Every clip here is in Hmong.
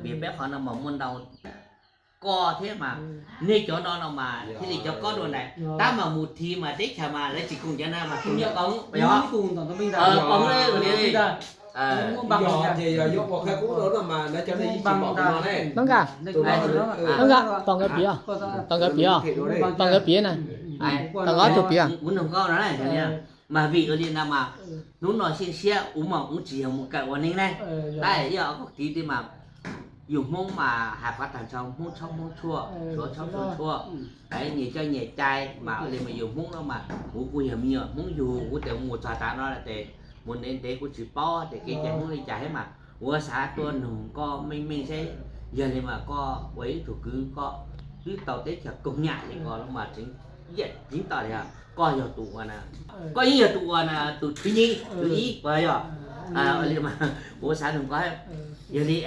Vim peb qhov no mas muaj ntau koj thiab mas, nej cov no no mas thiaj li cov koj dua ntawd. Tab mas mus thi mas teb chaws mas lawv tsis koom cov no mas koom cov koj, yog koj li. Tab nkawd piav, tab nkawd piav, tab nkawd piav na, tab nkawd tus piav. Mas vim ua li ntawd mas hnub no xyeb siab ua mas kuv tsis yog mus kawm ua neeb ne, tab yog koj tiv ti mas yus Hmoob mas hais qhov tag nrho Hmoob txhob Hmoob tshuaj, Suav txhob Suav tshuaj, nyias coj nyias cai mas ua li mas yus Hmoob no mas kuv kuj yog me nyuam Hmoob yug kuv tes mus txog tav no tes mus ntev ntev kuj tsis paub tias kev cai Hmoob li cas thiab mas ua xav tuaj nug koj meej meej seb yog li mas koj ua ib tug kwv koj twb tau teb chaws koom nyam li ko los mas tseev tau li koj yog tus ua na, koj yeej yog tus ua na tus thwv nyib thwv ib puas yog? Ua li mas kuv xav nug koj, yog li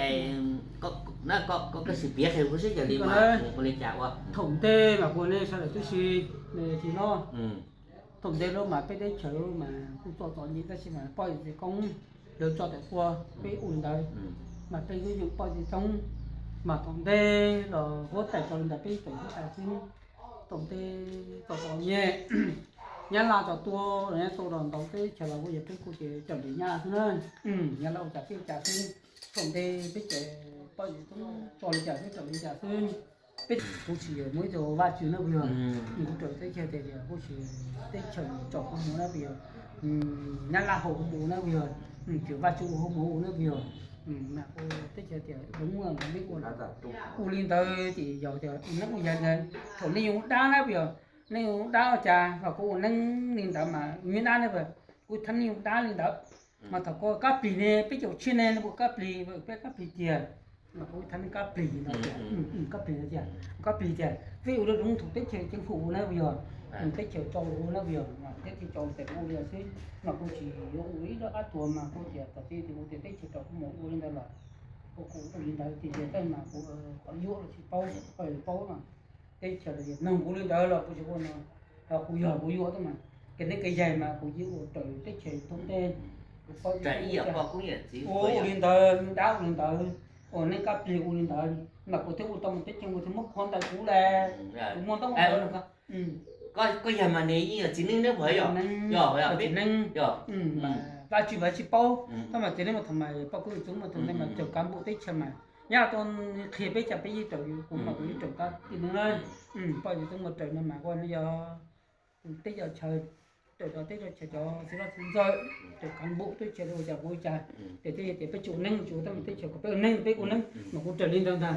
koj sim piav qhia kuv seb yog li mas ua li cas ua. Thaum ntej mas kuv nej sawv daws twb si, tsis no, thaum ntej lub mas peb teb chaws mas kuj txom txom nyem tab sis mas poj yawm txiv koob lawv tso tawm tua peb ua li ntawd, mas peb twb yog poj yawm txiv koob, mas thaum ntej los huab tais tso li ntawd peb tawm huab tais xwb. Thaum ntej txom txom nyem, Nyab Laj tso tua los Nyab Laj tau los ntau teb chaws los kuj yog peb kuj ces raws li Nyab Laj xwb na. Nyab Laj ua cas peb ua cas xwb. Thaum ntej peb ces poj yawm txiv koob tso li cas peb raws li cas xwb. Peb kuj tsis muaj ib tug Vajtswv na puas yog, kuj raws teb chaws tias kuj tsis teb chaws tso kuv mus na puas yog, Nyab Laj haum kuv mus na puas yog, tsis Vajtswv ua kuv mus na puas yog. Mas kuv teb chaws tias zoo muaj nej ua, ua li ntawd ces yog tias ua neeb ua yaig ntawd thaum nej yuav dab na puas yog, nej yuav dab ua cas los kuv ua neeb li ntawd mas nyob dab ne, kuv thab nej yuav dab li ntawd. Mas thaum koj kab plig ne peb caum tshiab ne nej puas kab plig, peb kab plig tiag, mas kuv thab nej kab plig no tias, kab plig no tias, kab plig tias peb ua lub zoov thaum teb chaws ceev fum ua na puas yog, teb chaws tso ua na puas yog, thiab teb chaws tso tes ua li xwb, mas kuv tsis yuav ua ib lub qab tuag mas kuv tias thaum teb chaws rau kuv mus ua li ntawd los kuv ua li ntawd tias yog tej mas kuv qhov yuav los tsis paub, paub mas teb chaws los noog kuv li ntawd los kuv tsis ua no, kuv yog kuv yuav tau mas kev neeb kev yaig mas kuv yeej ua raws teb chaws thaum ntej. Kuv paub ua li ntawd, dab ua li ntawd, ua neeb kab plig ua li ntawd, mas kuv thiaj ua tau mas teb chaws kuv thiaj muab qhuav ntawm kuv lawm, kuv muaj ntaub ntawv. Koj yog mas nws yeej yog txiv neeb neb puas yog? Yog, txiv neeb, yog. Vaj tswv mas tsis paub, tab mas txiv neeb mas thaum mas poj koob yawm txwv mas thaum ntej mas raws kav npum teb chaws mas nyob tau qhia peb cas peb yeej raws, kuv mas kuv yeej raws kab txiv neeb na. Poj yawm txwv mas raws no mas ua no yog teb yog chaw, raws cov teb cov chaw cov txiv loj txiv ntxawm, raws kav npum teb chaws ua cas kuv ua cas. Ces twb yog tias peb tsis ua neeb tsis ua tab mas teb chaws kom peb ua neeb peb ua neeb mas kuv raws li ntawd ntag,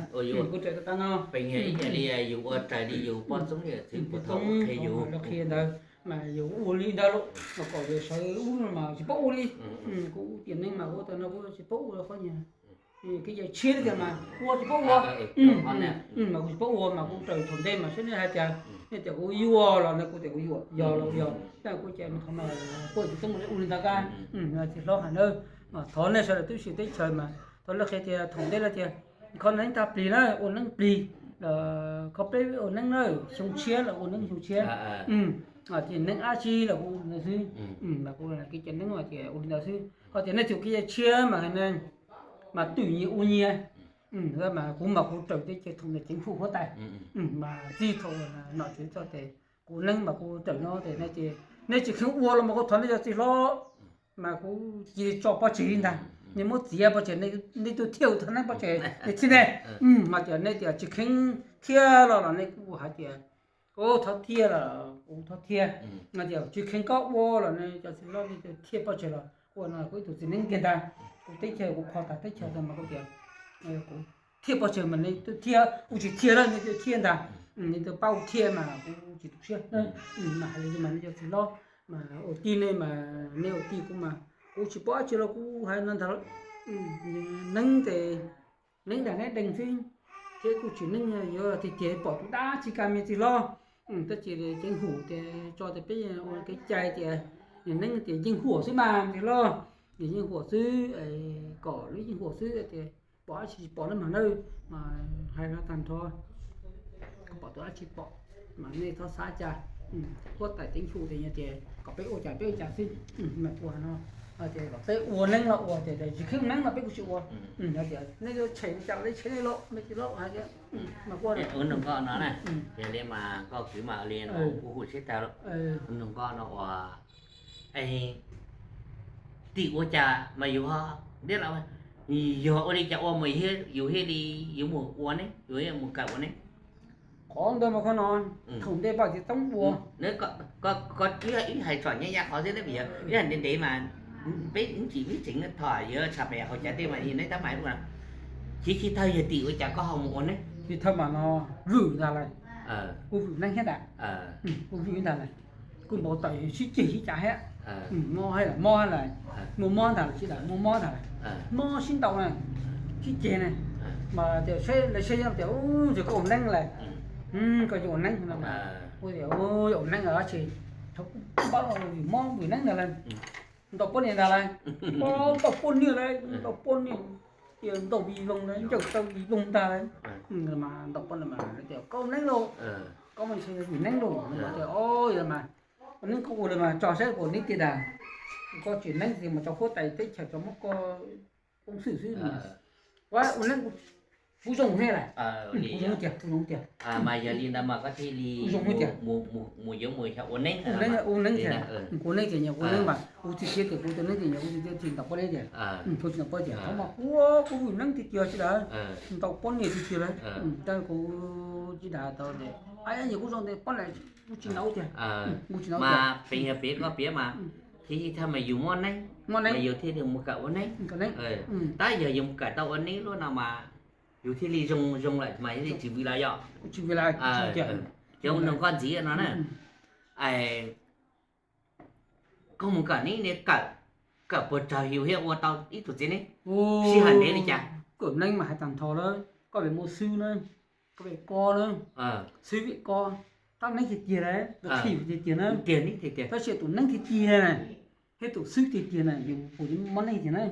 kuv raws tab no. Peb li yus ua raws li yus poj txoob yawm txwv puas tau qhia yus, los qhia ntawd mas yus ua li ntawd los mas kom yus sawv ub mas tsis paub ua li. Kuv tiam neej mas kuv tau no kuv tsis paub ua qhov nyuag kev cai tshiab li tiag mas ua tsis paub ua. Mas kuv tsis paub ua mas kuv raws thaum ntej mas saib nej hais tias, nej tias kuv yuam los no kuv tias kuv yuam, yog los yog, tab kuv ces thov mas poj yawm txwv mus ua li ntawd kab. Txiv hlob hais na, thov nej sawv daws tub si teb chaws mas thov lawv qhia tias thaum ntej lawv tias qhov neeb tag plig na ua neeb plig, qhov peb ua neeb na xyoo tshiab los ua neeb xyoo tshiab, tias neeb dab tsi los kuv ua li ntawd xwb. Mas kuv kev cai neeb mas tias ua li ntawd xwb, ho tias nej txhua kev cai tshiab mas hais ne mas twm nyias ua nyias. Mas kuv mas kuv raws teb chaws thaum ntawd ceev fum huab tais, mas txij thaum nom tswv txog tes kuv neeb mas kuv raws no tes nej tsis kheev ua los mas kuv thov nej cov txiv hlob mas kuv cia li tso pov tseg li ntag. Nej muab txiav pov tseg, nej twb thiaj ua tau neeb pov tseg nej thiaj ne. Mas tias nej tias tsis kheev thiab los los nej kuj hais tias kuv thov thiaj los kuv thov thiaj. Mas tias tsis kheev koj ua los nej cov txiv hlob nej thiaj pov tseg los ua no kuv ib tug txiv neeb kiag ntag. Kuv teb chaws kuv kho tag teb chaws tag mas kuv tias kuv thiaj pov tseg mas nej twb thiaj, kuv tsis thiaj los nej twb thiaj ntag. Nej twb paub thiaj mas kuv tsis tu siab. Mas hais li mas nej cov txiv hlob mas ua tij nej mas nej ua tij kuv mas kuv tsis paub dab tsi los kuv hais no ntag. Neeb tes neeb dag neeb deeg xwb, thiab kuj tsis neeb yuav tiag tiag pom tus dab tsi ka me txiv hlob. Tab sis ceev fum tias tso tias peb ua kev cai tias neeb tias yeej huam xwb mas txiv hlob, yeej huam xwb, kom lub yeej huam xwb tias pom dab tsi tsis pom na mas nawb. Mas hais no tag nrho, pom tus dab tsi pom mas nej txhob xav cas. huab tais teeb xu tias yog tias kom peb ua cas peb ua cas xwb, mas ua no, tias kom peb ua neeb los ua tias tsis kheev neeb los peb kuj tsis ua, tias nej yuav tshem li cas los tshem nej los, mej tsis los hais tias, mas ua ua nug koj no na, yog li mas koj kwv mas li no kuv hu sib tag, ua nug koj no ua tim ua cas mas yus ho, yog ua li cas ua mas yus thiaj li yuav mus ua neeb, yus mus kawm ua neeb. Qhov ntawd mas qhov no, thaum ntej paj txiv toob ua, koj ib hais tsom nyab ya qhov xwb, ib hais ntev ntev mas peb ib tsis vib tseev tho yuav tshaj pem haus cawv tej mas neb tab mas ua, chiv thawj yog tim ua cas koj ho mus ua neeb. Chiv thawj mas no, vwm ntag lawm, kuv vwm neeb thiab ntag, kuv vwm ntag lawm, kuv npau taws sib ceg sib cav thiab, mob thiab lawm, mob thiab lawm, muaj mob ntag lawm, sib tawm muaj mob ntag lawm, mob sib ntaus na, sib ceg na, mas tias seb lawv saib tias, ub, koj ua neeb lawm, koj yuav ua neeb no, ua tias yuav ua neeb los dab tsi, thaum kuv npau taws vwm mob vwm neeb ntag lawm, ntaus poj niam ntag lawm, ntaus poj niam lawm, ntaus poj niam, tias ntaus vij voog lawm, ncaws taw vij voog ntag lawm, mas ntaus poj niam mas tias koj ua neeb lauj, koj mas ntshe vwm neeb lauj, tias o, yog mas ua neeb koj ua li mas tso saib puas neeb tiag dag, koj tsis neeb tiag mas tso huab tais teb chaws tso muab koj poob xwm xwb, ua neeb kuv zoo thiab lawm, kuv zoo tiag, kuv zoo tiag, mas yog li ntawd mas koj thiaj li zoo tiag, mus yuav mus xyaw ua neeb, ua neeb tiag, kuv ua neeb tiag, nyias ua neeb mas kuv txiv tiag tias kuv ua neeb tiag, nyias kuv txiv tiag tsis ntaus poj niam tiag, kuv tsis ntaus poj tiag, thaum mas ua kuv vwm neeb tiag tiag tsis lawm, ntaus poj niam tiag tiag lawm, tab kuv tsis dag tau tias, a, nyias kuj zoo tias poj niam kuv tsis ntaus tiag, kuv tsis ntaus tiag, mas peb yog peb koj piav mas, thiab ib thaj mas yus muaj neeb, mas yus thiaj li mus kawm ua neeb, tab yog yus mus kawm tau ua neeb lub no mas yus thiaj li zoo zoo lawm mas yus thiaj tsis vwm lawm yom, tsis vwm lawm, cov ua nug koj ntxiv no na, koj mus kawm neeb ne, kawm, kawm puas tsawg yus thiaj ua tau ib tug txiv neeb, sij hawm ntev li cas? Kawm neeb mas hais tag nrho lawm, koj pem muaj xwb na, koj pem kob na, xwb pem kob, tab neeb tiag tiag lawm, tus thim tiag tiag na, tab sis tus neeb tiag tiag na, thiab tus xwb tiag tiag na yus puas yuav muaj neeb tiag na.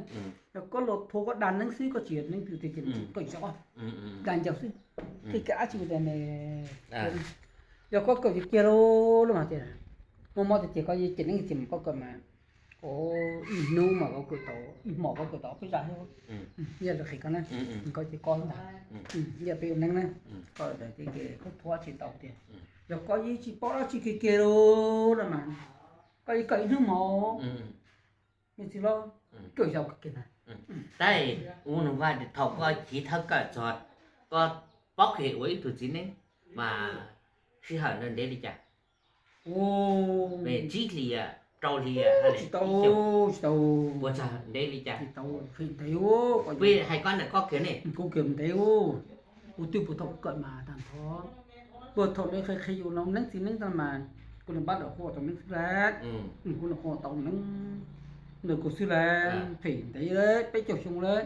Yog koj los thua koj da neeb xwb koj tsis yog neeb tiag tiag, koj tsis kawm xyov, da ncaus xwb, tsis kawm dab tsi tiag ne. Yog koj kawm tiag tiag lauj mas tias muaj mob tiag tias koj yeej cem neeb tiag tias mas koj kawm mas, ib hnub mas koj kawm tau, ib hmos koj kawm tau peb zaj thiab, yog lawv qhia koj na, koj ces koj ntag, yog peb ua neeb na, koj daim tias khaub thuas tsis tau tiag, yog koj yeej tsis paub dab tsi kiag kiag lauj no mas koj yeej kawm ib hnub hmos, me txiv hlob, kawm yau kawg kiag ntag. Tab sis ua nug koj thaum koj chiv thawj kawm txog koj paub kiag ua ib tug txiv neeb mas sij hawm ntev li cas? Tsib hlis, rau hlis, tsis tau, tsis tau, puas tsawg ntev li cas? Tsis tau, ntev, hais koj ntawm koj kiag ne, kuv kiag ntev, kuv twb puag thaum kawm mas tag nrho, puag thaum nej qhia qhia yus no neeb txiv neeb ntawd mas kuv niam pab lawv hu tau neeb xwb lawm, kuv niam hu tau neeb ntawd kuv xwb lawm, phem ntev lawm, peb caug xyoo lawm,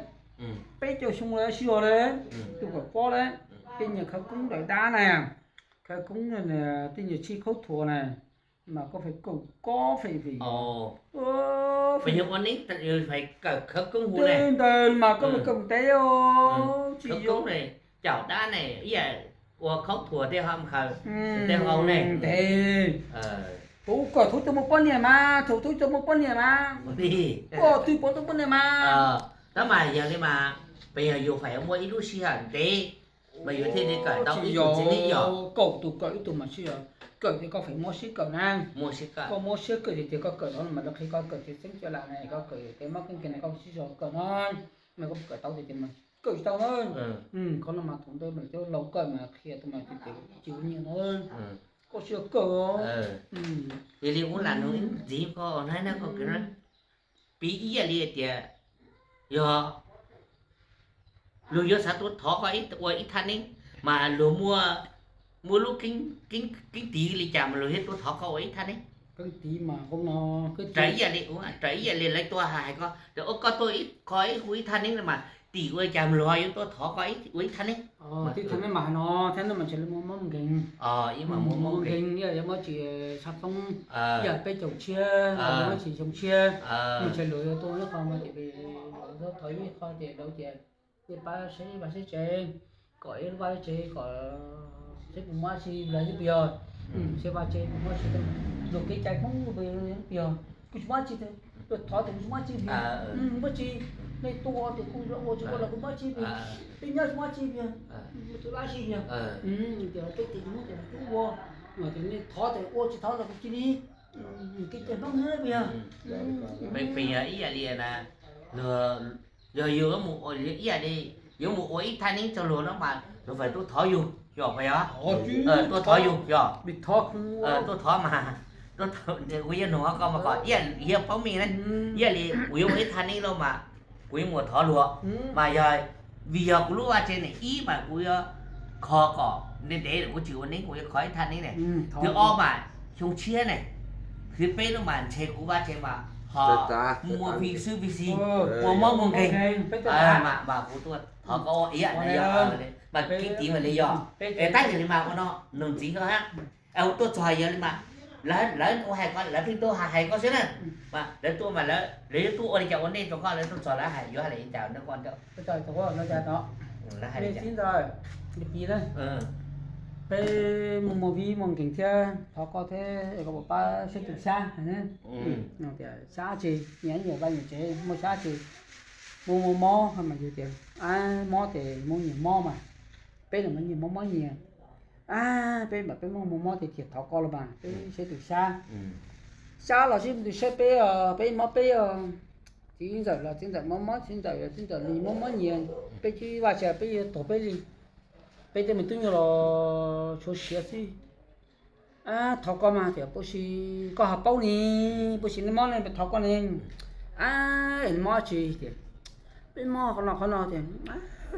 peb caug xyoo lawm sib zog lawm, tus kawm pob lawm, tej nyias khawv koob daim dab na, khawv koob tej nyias tshib khaub thuas na, mas koj fais kawm kob fais vim, ua neeb fais kawm khawv koob hu ntawd mas koj fais kawm ntev os, tsis yog caum dab ne, ib yam ua khaub thuas tej ho khaws, tej hau ne ntev. Thaum kawm thaum twb muaj poj niam mas, thaum twb tsis muaj poj niam mas, koj twb puas tau poj niam mas. Tab mas yog li mas, pes yog yus fais muaj ib lub sij hawm ntev mas yus thiaj li kawm tau ib tug txiv neeb yom. Kaum tus kawm ib tug mas sib zog, kawm ces koj fais muab siab kawm na, koj muab siab kawm tiag tiag koj kawm tau mas lawv qhia koj kawm tiag xeeb cov lam na, koj kawm tiag mob keeb kiag na koj sib zog kawm no, mas koj kawm tau tiag tiag mas kawm tsis tau na. Qhov no mas thaum ntawd mas cov laus kawm mas qhia tau mas tiag tiag tsis ua nyiam no, koj sib zog kawm. Yog li ub lam nug ib ntxiv koj na, koj kawm na, piv ib yam li tias yog luag yuav xav tuaj thov koj ua ib thaj neeb mas luag muaj, muaj lub keeb tiv li cas mas luag thiaj tuaj thov koj ua ib thaj neeb? Raws ib yam li, raws ib yam li lawv tuaj hais koj tias ua koj tuaj ib qho ib hu ib thaj neeb no mas tim ua li cas luag yuav tuaj thov koj ua ib thaj neeb? Ib thaj neeb mas hais no, thaj neeb mas ntshe muaj mob nkeeg, ib mas muaj mob nkeeg, ib yam muab tsis tshaj toob, ib yam peb caug tshiab, muab tsis xyoo tshiab, mas ntshe luag yuav tuaj ib qho mas tias thov ib qho tias lawv tias nej pab saib vaj saib tsev, kom ib lub vaj lub tsev kom saib puas muaj dab tsi los xwb puas yog? Seb vaj tse kuv muab tsis tau, luag kev cai Hmoob yog kuv tsis muab tsi tiag, luag thov tias kuv tsis muab tsi tiag, muab tsi, nej tuaj tias kuv ua tsis ua los kuv muab tsi tiag, peb nyob tsis muab tsi tiag, tus dab tsi tiag, tias peb tias tsis muab tias kuv ua, tias nej thov tias ua tsis thov los kuv cia li, kev cai Hmoob yog, peb yog ib yam li na, luag, yog yus yuav mus ua ib yam li, yuav mus ua ib thaj neeb rau luag no mas luag feem tuaj thov yus yog puas yog? Tuaj thov yus yog, tuaj thov mas, kuv yuav nug koj mas kom ib yam li paub meej na, ib yam li kuv yuav ua ib thaj neeb no mas kuv yuav mus thov luag, mas yog vim yog kuv lub vaj tse ne ib mas kuv yuav kho kom ntev ntev kuv tsis ua neeb kuv yuav kho ib thaj neeb ne, thib ob mas xyoo tshiab ne, thib peb no mas ntshe kuv vaj tse mas ho muaj vij xwb vij xis, muaj mob muaj nkeeg, mas kuv tuaj thov koj ua ib yam li, mas kev tiv mas li yog, es tab sis li mas ua no nug ntxiv koj hab, tuaj txog yog li mas lawv ua hais koj lawv pheej tuaj hais koj xwb na, mas lawv tuaj mas lawv yuav tuaj ua li cas ua ntej rau koj lawv tuaj txog lawv hais yuav hais li cas na koj Peb mus muag vij muag nkeeg thiab thov koj thiab es koj puas pab saib tus xyab, tias xyab tsis nyiam nyiam vaj nyiam tsev muaj xyab tsis, muaj muaj mob mas yus tias, a, mob ces muaj nyiam mob mas, peb los mas nyiam mob mob nyiam, a, peb mam peb muaj muaj mob tiag tiag thov koj los mas peb saib tus xyab, xyab los sib tus saib peb, peb mob peb, txiv ntxawm los txiv ntxawm mob mob txiv ntxawm los txiv ntxawm li mob mob nyias, peb cib vaj tse peb yuav tuag peb li, peb tej me tub nyuag los tshuav siav xwb. Thov koj mas tias puas tsis koj ho paub ne, puas tsis nej mob ne thov koj ne, a, mob tsis tias, peb mob qhov no qhov no tias,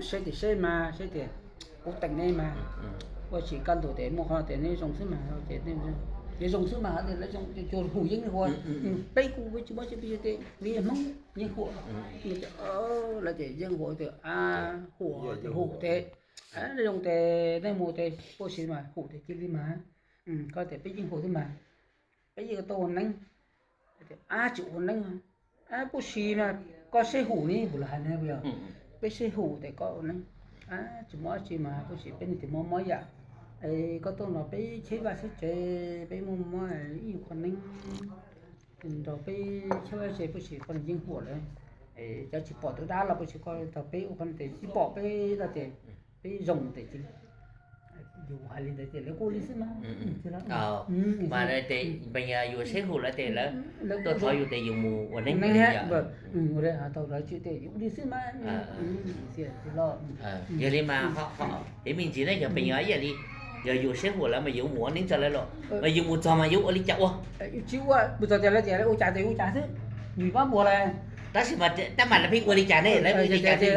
saib tias saib mas saib tias kuv teem nej mas, puas tsis kaj ntug tias muaj qhov no tias nej zoo xwb mas, tias zoo xwb mas tias lawv zoo tias tsuas hum yeeb huam, peb kuj tsis mob tsis peb tias li Hmoob yeeb huam, lawv tias yeeb huam tias a, huam tias hum tias, zoo tias nej mus tias puas tsis mas hum tias cia li mas, koj tias peb yeej hum xwb mas, peb yeej tau ua neeb, a, tsis ua neeb, puas tsis mas koj saib hum ne kuv los hais ne, peb saib hum tias koj ua neeb, tsis muaj dab tsi mas puas tsis peb niag tias mob mob yam, koj tuaj no peb cheb vaj cheb tsev peb muaj mob ib qho neeb nrog peb cheb vaj tsev puas tsis koj yeej huam lawm, cov tsis pom tus dab los puas tsis koj tau peb ua qhov no tias tsis pom peb no tias peb zoo tias yus hais li ntawd tias lawv kuj li xwb mas, mas tes yus saib hum lawv tes lawv tuaj thov yus tes yus mus ua neeb, tau lawv tsis tias yus li xwb mas, yog li mas, yog me ntsis na yog pes nyuag ib yam li, yog yus saib hum lawv mas yus mus ua neeb tso lawv los, mas yus mus txog mas yus ua li cas ua? Tsis ua, mus txog tias lawv tias ua cas tes ua cas xwb, yus pab npuas lawm. Tab sis mas tab mas lawv pheej ua li cas ne, lawv ua li cas xwb,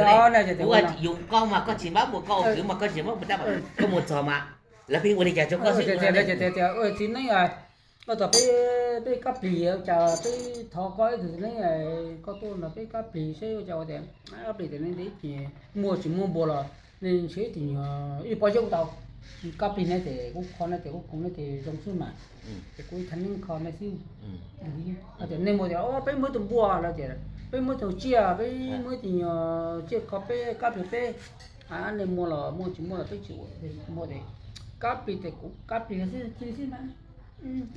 yus koj mas koj tsis pab npuas, koj ua kwv mas koj tsis pab npuas, tab mas koj mus txog mas lawv pheej ua li cas rau koj xwb? Txiv neeb, koj txog peb, peb kab plig ua cas peb thov koj ib tug txiv neeb, koj tuaj nrog peb kab plig seb ua cas ua tias, kab plig tias nej ntev ces muaj tsis muaj npua los nej ntshe ib tug nyuag ib pob zeb kuj tau. Kab plig ne tes kuv kho ne tes kuv koom ne tes zoo xwb mas, ces kuv ib thaj neeb kho ne xwb. Tias nej muaj tias peb muaj ib tug npua los tias peb muaj ib tug tsiaj, peb muaj ib tug nyuag tsiaj kho peb kab plig peb, nej muaj los muaj tsis muaj los peb tsis ua, muaj tes kab plig tes kuv kab plig xwb cia li xwb mas.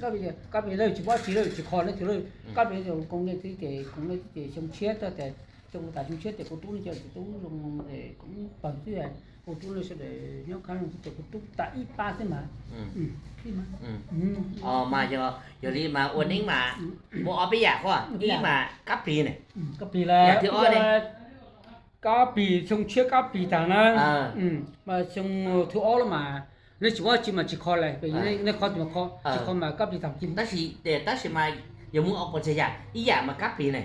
Kab plig tias kab plig lawv tsis muaj tsi lawv tsis kho nej tus lawv, kab plig tias kuv koom nej xwb ces koom nej xwb ces xyoo tshiab tag tes, xyoo tas xyoo tshiab tes kuv rub nej cov txiv tub zoo es kuv pawg xwb, kuv rub nej sawv daws nyob khab zoo xwb ces kuv rub tas ib pab xwb mas. Mas yog, yog li mas ua neeb mas muaj ob peb yam, ib mas kab plig ne, kab plig, yam thib ob ne. Kab plig xyoo tshiab kab plig tag na, mas xyoo thib ob lawm mas nej tsis muaj tsi mas tsis kho lawm, nej kho tsis kho, tsis kho mas kab plig tag kis. Tab sis, tab sis mas yog muaj ob qho txhia yam, ib yam mas kab plig ne,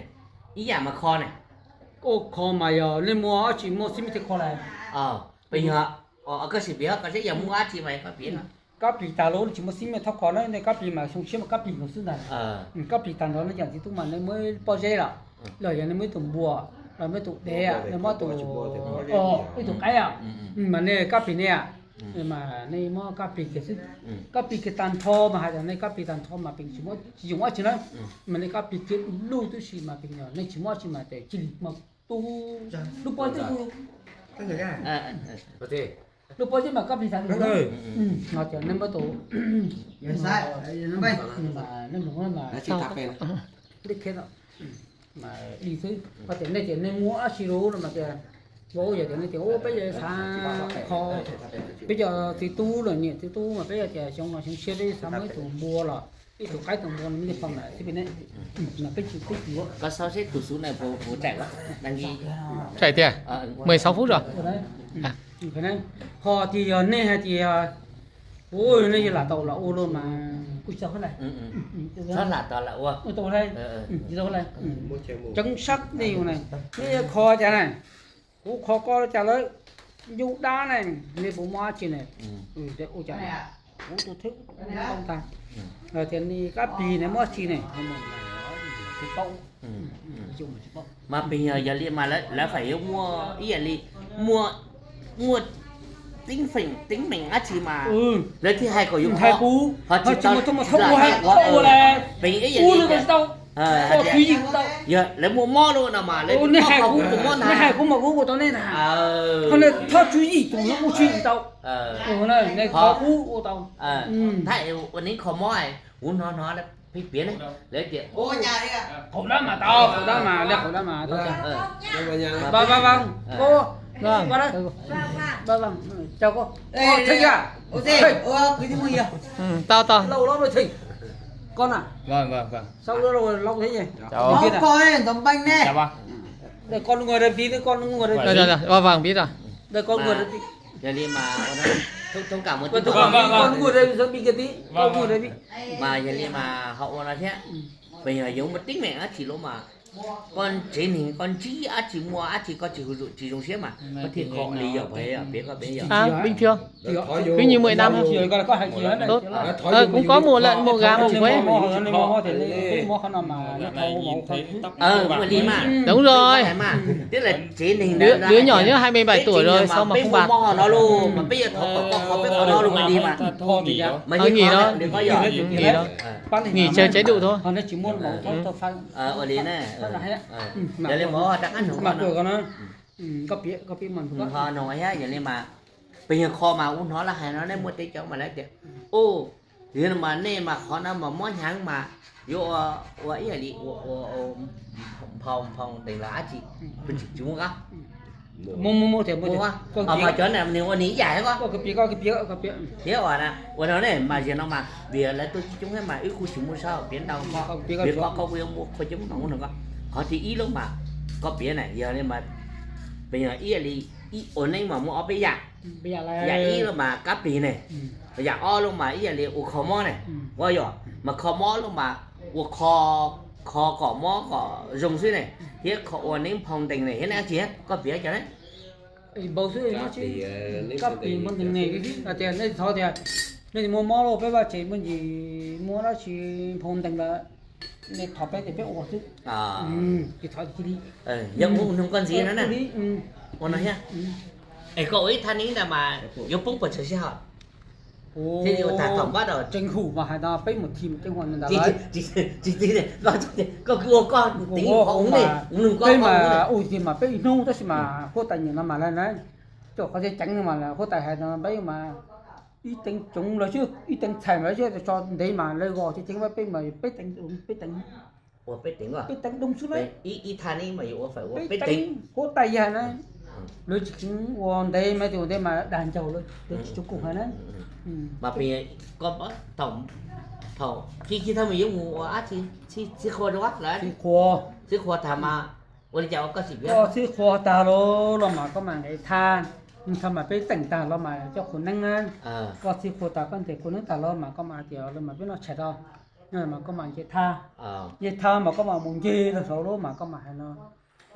ib yam mas kho ne. Koj kho mas yog nej muaj dab tsi muaj xib mej thiaj kho lawm. Pes yog, koj sim piav koj seb yog muaj dab tsi mas koj piav. Kab plig tag lawm tsis muaj xib mej thiaj kho na, nej kab plig mas xyoo tshiab mas kab plig nkaus xwb ntag. Kab plig tag nrho nej cov txiv tub mas nej muaj pob zeb los, los yog nej muaj ib tug npua, los muaj ib tug dev, nej muaj ib tug, ib tug qaib, mas nej kab plig nej, mas nej muab kab plig kiag xwb. Kab plig kiag tag nrho mas hais tias nej kab plig tag nrho mas pem tsis muaj tsis yoog dab tsi na, mas nej kab plig kiag du lug tib si mas pem nej tsis muaj dab tsi mas tes cia li mas tu lub pob zeb tu. Lub pob zeb mas koj plig tas no ces nej muab tus, nej mloog mas, li xwb, hos tias nej tias nej muaj dab tsi lub no mas tias, yog tias nej tias ua peb yog xav kho, peb cov txiv tub los niam txiv tub mas peb yog tias xyoo no xyoo tshiab peb xav muaj ib tug npua los ib tug qaib tus npua no nej pom mas xwb peb ne, mas peb tsis, peb tsis yuav. Koj xav seb tus xub na puas daim, daim tiag, mười sáu phút rồi. Ho tias yog nej hais tias, ua nej yog lam tau los ua los mas kuj tsis tau hab na, tsis tau hab na, tseeb sab nej yus na, nej kho cas na, kuv kho koj cas lawm, yus dab ne, nej puas muaj dab tsi ne, ua cas, kuv tus thwb tau tag, tias nej kab plig ne muaj dab tsi ne, tsis paub. Mas pes yog li mas lawv feem yuav muaj ib yam li, muaj, muaj teeb feem teeb meem dab tsi mas lawv thiaj hais kom yus hais kuv, ho tsis tau ua, pes ib yam li, yog lawv muaj mob lawm no mas lawv, nej hais kuv mas kuv ua tau nej ntag, txhob tswv yim tus ub tswv yim tau, nej kho kuv ua tau, thab ua neeb kho mob, kuv hnov hnov pheej piav ne, lawv tias qaum dab mas tau, qaum dab mas li, qaum dab mas tau, tau, tau, koj, mas yog li mas ho ua no thiab, pes yog yuav muaj teeb meem dab tsi los mas koj tsev neeg koj ntsib dab tsi muaj dab tsi koj tsis, tsis zoo siab mas koj thiaj kho li yog pes, pes koj pes yog. Ví dụ như mười năm. Ờ, cũng có mua lợn, mua gà, mua quế. Ua li mas, đúng rồi. Đứa, đứa nhỏ nhớ hai mươi bảy tuổi rồi sao mà không bàn. Peb muaj mob ho no los mas peb yuav thov kom koj kho peb qhov no los mas li mas, mas nghỉ đó, nghỉ đó, nghỉ chờ chế độ thôi. Ua li na, yog li mas ho rov qab nug ho no thiab, yog li mas pes yog kho mas kuv hnov lawv hais no nej muaj tej cov mas lawv tias, o, yog mas nej mas qhov no mas mob hnyav mas yuav ua ib yam li ua, ua, ua nphoo, nphoo tees los dab tsi, pes tsis muaj kab. Muaj, muaj, muaj tias muaj tias, ho cov na nws ua nws ib yam thiab koj, thiab ua na, ua no ne mas yog no mas vim lawv tuaj coob coob thiab mas wb kuj tsis muaj sab piav ntau koj, piav koj, koj kuj yuav muaj qhua coob no no koj. Qhov thib ib lub mas koj piav na yog li mas pes yog ib yam li ib ua neeb mas muaj ob peb yam, yam ib lub mas kab plig ne, yam ob lub mas ib yam li ua kho mob ne, ua yog mas kho mob lub mas ua kho, kho kom mob kom zoo xwb ne, thiab kho ua neeb nphoo tees ne thiab dab tsi, koj piav cov ne. Npau xwb, kab plig nphoo tees ne, tias nej thov tias nej muaj mob los peb vaj tsev muaj ntsis muaj dab tsi nphoo tees lawm, nej thov peb tias peb ua xwb, tsis thov cia li. Yog ua nug koj ntxiv no na, ua no thiab. Es koj ua ib thaj neeb ntag mas yuav poob puas tsawg sij hawm? Thiaj li ua tag thaum npab rau Tseem Hum mas hais no peb mus thi mas Tseem Hum ntag, tsis, koj kwv ua koj teev qhov ub ne, kuv nug koj, peb mas ua tiag mas peb ib hnub tab sis mas huab tais nyiam no mas lawv na, coj qhov tseeb ceev no mas huab tais hais no peb mas ib teev tsoov los xwb, ib teev txhais mas lawv tso ntev mas lawv zos tseem ceev, peb mas peb teev, peb teev, peb teev, peb teev doo xwb na, peb teev, huab tais yag na, lawv tsis kheev ua ntev mas tus ntev mas dag ncaug lawv, lawv tsis tshua koom heev na. Mas pes koj thaum, thaum, thaum yuav mus ua dab tsi, txhib qhua rau lawv, txhib qhua tag mas ua li cas koj txhib qhua tag los, los mas koj mam nqes thaj, thaj mas peb teem tag los mas coj qhua neeb na, koj txhib qhua tag koj ntes qhua neeb tag los mas koj mam hais tias los mas peb noj tshais rau, mas koj mam nce thaj, nce thaj mas koj mam mus nce rau saud los mas koj mam hais no,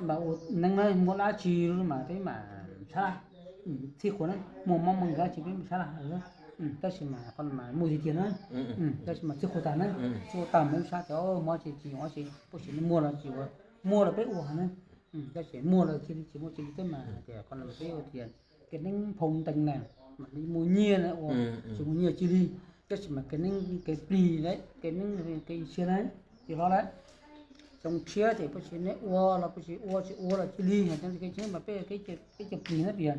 mas ua neeb na muaj dab tsi los mas peb mam sab, txhib qhua na, muaj mob muaj nkeeg dab tsi peb mam sab, tab sis mas qhov no mas muaj tiag tiag na, tab sis mas txhib qhua tag na, txhib qhua tag mas peb sab tias mob tsis tsis, mob tsis, puas tsis muaj los tsis ua, muaj los peb ua na, tab sis muaj los cia li, tsis muaj cia li, peb mas tias qhov no peb ua tias kev neeb nphoo tees na, mas muaj nyiaj na ua, tsis muaj nyiaj cia li, tab sis mas kev neeb kev plig lawm, kev neeb kev sia na, tsis hlob lawm. Xyoo tshiab ces puas tsis neb ua los puas tsis ua, tsis ua los cia li, kev neeb mas peb kev cov plig na tias